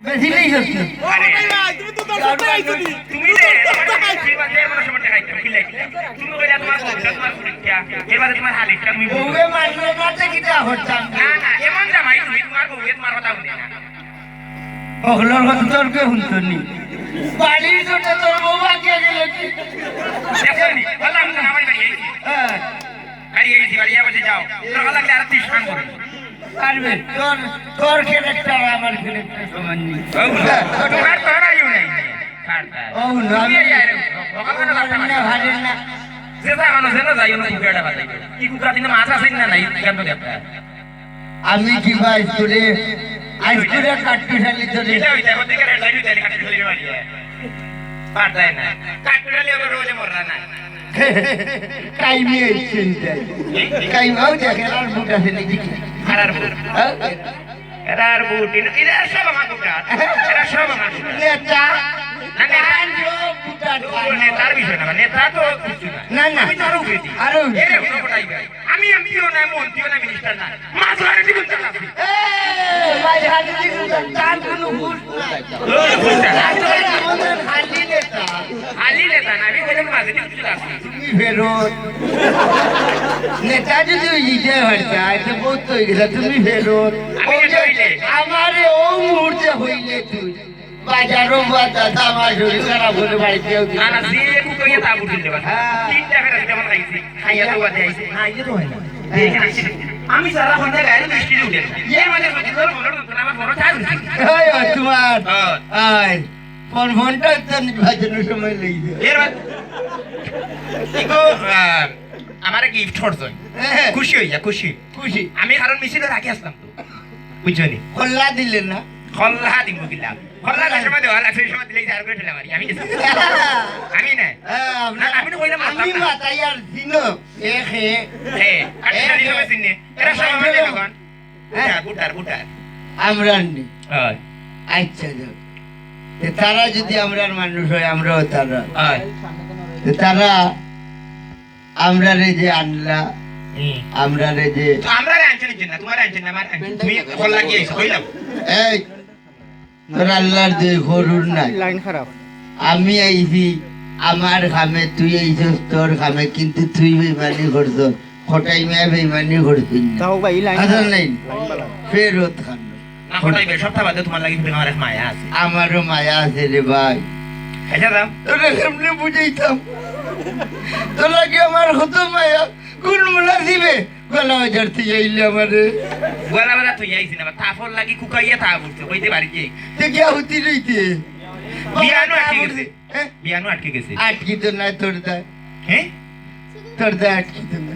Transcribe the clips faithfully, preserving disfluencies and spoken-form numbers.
বেশি নেই সত্যি। আরে, তুমি তো দশ টাকা আইছো নি। তুমি রে, আমার কাছে যে কোনো সময় টাকা আইতাম, কি লাগবে? তুমি কইলা তোমার বউটা, তোমার ফুরিটা, এর বাদে তোমার হালিটা, তুমি বলবে। বউয়ে মারলো না, তো কিতা করতাম? না, না, এমন জামাই তুমি, তোমার বউয়ে তোমার কথা শুনে না। অগলর কথা তোর কে শুনতো নি? বাড়ির জন্য তোর বউ আগে গেল কি? দেখছো নি? বললাম তো, আমার বাড়ি আইছি। হ্যাঁ। বাড়ি আইছি, বাড়ি যাবো, যাও। তোর ভালো লাগলে আর তুই সাং করবি। পারবে, তোর, তোর ক্যারেক্টার আমার ক্যারেক্টার সমান নি। ও, না, তোর, তোর আর ইউ নাই। ছাড়, ছাড়। ও, না, তুমি এই আরে, ওখানে ওখানে না, পারবে না। পারে না। যে যা হলো, যে না যাই, ওখানে কুকুরটা বাজাই। কি কুকুর দিনে মাছ আছে না নাই, কেন দেখতে? আমি কি বা স্কুলে, হাই স্কুলে কাট্টুশালি ধরে। এটা ওইটা, ওদিকে রেড লাইট ওইটা, কাট্টুশালি মারিয়া। পারতায় না। কাট্টুশালি আবার রোজে মররা না। কাইমে এই চিন্তায়। কাইমাও দেখে, আর বুট আছে নাকি? আর আর বুট। হ্যাঁ? এরা আর বুট, এরা, এরা সব আমার বুটার। এরা সব আমার বুটার। নেতা। না, নেতা। আর লোক বুটার ও, নেতার বিষয় না, নেতা তো কিছু না। না, না। আমি তো আরো উঠেছি। আরো উঠেছি। এরে, কোনো কোটাই ভাই। আমি এমপিও না, মন্ত্রীও না, মিনিস্টার না। মাঝহারে টিকুন চালাচ্ছি। এ, মাঝহারে টিকুন চালাচ্ছি। তার কোনো হুঁশ নাই। ও, হুঁশ নাই। তার তো আমাদের খালি নেতা। খালি নেতা না, আমি বললাম মাঝে টিকুন চালাচ্ছি। তুমি ফেরত। নেতা যদি ওই দিতে পারতা, এতে বহুত তো হয়ে গেছে। তুমি ফেরত। আমি ওই যে নেতা হইলে? আমারে ও মুহূর্তে হইলে তুই। বাজারও বাদ দাদা, আমার শরীর খারাপ হলে বাড়িতে যাও। না, না, যে একটু কইয়া তা বুঝিল দেবা। হ্যাঁ। তিনটা প্যারাসিটামল খাইছি, খাইয়া তো বাদে আইছি। না, এই যে তো হয় না। দেখেন, আমি সারা ঘন্টা গায়ে বৃষ্টি উঠে। এর মাঝে সত্যি করে মনে হতো না, আমার ফোনও চার্জ হচ্ছে। ওই, ওই, তোমার। হ্যাঁ। ওই, ফোন, ফোনটা তো নির্বাচনের সময় লেগে যায়। এর মাঝে, দেখো, আহ, আমারে গিফট করছো। হ্যাঁ। খুশি হইয়া, খুশি। খুশি। আমি কারণ মিছিলের আগে আসলাম তো। বুঝছো নি? খোল্লা দিলে না? খোল্লা দিব কিলা? খোল্লা যে সময় দেওয়া লাগছে, ওই সময় দিলে চার করে ঠেলা মারি। আমি গেছি। আমি না। হ্যাঁ, আপনার, না, আমি তো কইলাম আমি মারতাম না। মাথায় আর দিন। এ খে। এ, কাট্টুশালি এ খে। সবাই চিনে। এরা সব আমাদের লোক। হ্যাঁ। বুটার, বুটার, বুটার। আমরার নি। হয়। আচ্ছা, যাক। তে তারা যদি আমরার মানুষ হয়, আমরাও তারা। হয়। তে তারা আমরারে যে আনলা, হুম। আমরারে যে তো আমরারে আনছো নি না, তোমারে আনছো না, আমার আনছো। তুমি খোল্লা কি আইছো, কইলাম। এই, তোর আল্লাহর দুই গরুর নাই। লাইন খারাপ। আমি আইছি আমার কামে, তুই আইছস তোর কামে, কিন্তু তুই বেইমানি করছস। কটাই মিয়া বেইমানি করছস না। তাও ভাই, লাইন হাসান খারাপ। নাই। লাইন ভালো। ফেরত খান। না, কটাই ভাই, সপ্তাহ বাদে তোমার লাগি আমার এক মায়া আছে। আমারও মায়া আছে রে ভাই। আচ্ছা, দাও। তোরে কেমনে বুঝাইতাম? তোর লাগি আমার কত মায়া, কোন মুনাসিবে? গলা বাজার তুই আইলে আমারে। গলা বাজার তুই আইছি না, তাফর লাগি কুকাইয়া তা বুঝতে, কইতে পারি কি? তে গিয়া হুতি রইতে। বিয়ানো আটকে গেছে। হ্যাঁ? বিয়ানো আটকে গেছে। আটকি তো না তোর দা। হ্যাঁ? তোর দা আটকি তো না।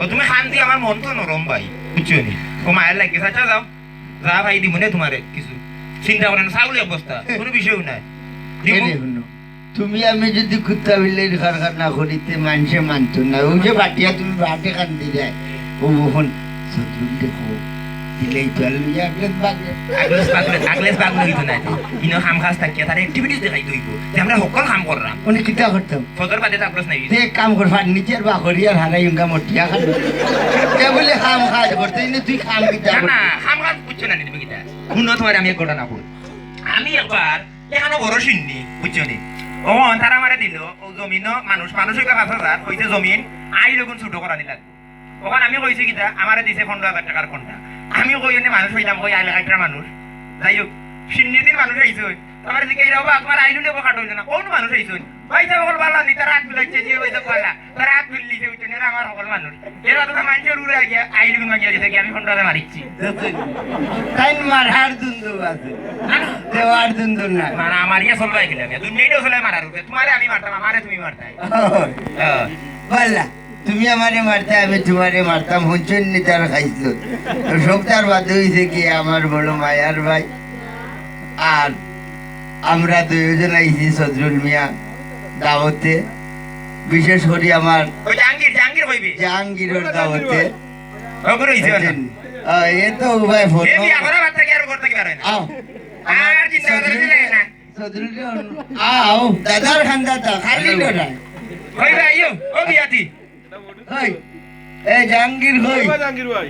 ও, তুমি খান দিয়ে আমার মন তো নরম ভাই, বুঝছো নি? ও মায়ের লাগে, আচ্ছা যাও। যা ভাই, দিমু নে তোমারে কিছু। চিন্তা করেন, চাউলের অবস্থা, কোনো বিষয় নাই। দিমু। এরে হুনো, তুমি আমি যদি কুত্তা বিল্লাইর কারখানা করিতে মানষে মানতো না। ওই যে বাটিয়া তুমি বাটে খান দিলে, ও মোহন, সদরুল দেখো, দিলেই তো আর লইয়া আগলেস বাগলে। আগলেস বাগলে, আগলেস বাগলে হইতো না। ইনো কাম কাজ থাকিয়া তার activities দেখাই দইব। যে আমরা হকল কাম করলাম। উনি কিতা করতাম? ফজর বাদে তো আগলেস নাই। তে এক কাম কর, ফার্নিচার বা করিয়ার হারাই উঙ্গা মটিয়া খান। কে বলে কাম কাজ করতে, ইনে তুই কাম কিতা না, করতে? না, কাম কাজ বুঝছো না নি তুমি কিতা? হুনো তোমার আমি এক ঘটনা কই। আমি একবার এখানো বড় শিন্নি, বুঝছো নি? ও তারা আমারে দিল, ও জমিনও মানুষ, মানুষ হইবা পাঁচ হাজার, কইছে জমিন আই লগুন ছোট করানি লাগবো। ওখান আমি কইছি কিতা, আমারে দিছে পনেরো হাজার টাকার কোনটা। আমি কই এনে মানুষ হইলাম, কই আইল কাটরা মানুষ। যাই হোক, শিন্নির দিন মানুষ আইছে, আমার দিকে এই বাবা, তোমার আইলু লেবো কাট হইল না, কোন মানুষ আইছে? ভাই সাহেব, হকল বালা নি, তারা আত মিলাইছে, যে ভাই সাহেব বালা, তারা আত মিল দিছে, বুঝছো নি? এরা আমার হকল মানুষ। এরা তো মানষের উড়ে গিয়া, আইলু গুন গিয়া গেছে কি, আমি পনেরো হাজার মারিছি। তাই মারহার দুন্দু আছে, দেওয়ার দুন্দু না। মারা মারিয়া চলবাই গেলে, দুনিয়াটাও চলে মারার উপরে। তোমারে আমি মারতাম, আমারে তুমি মারতাই। হ্যাঁ। বালা, তুমি আমারে মারতায়, আমি তোমারে মারতাম, হুনছইন নি তার খাইছিল। তো সব তার বাদে হইছে কি, আমার বড় মায়ার ভাই। আর আমরা দুইজন আইছি সদরুল মিয়া দাওয়াতে, বিশেষ করি আমার ওই জাহাঙ্গীর, জাহাঙ্গীর কইবি? জাহাঙ্গীরর দাওয়াতে। ওগুলো হইছে না। আহ, এ তো উভয় ফোন। এ বিয়া করা বাদ থেকে আর ঘর থেকে বেরোয় না। আও। আর চিন্তা করতে সদরুল, লাগে না। সদরুল, আও, দাদার খান্দা তো, খালি লড়াই। কই ভাই, আইও, ও বিয়াতি। কই? এ জাহাঙ্গীর কই? কই বা জাহাঙ্গীর ভাই?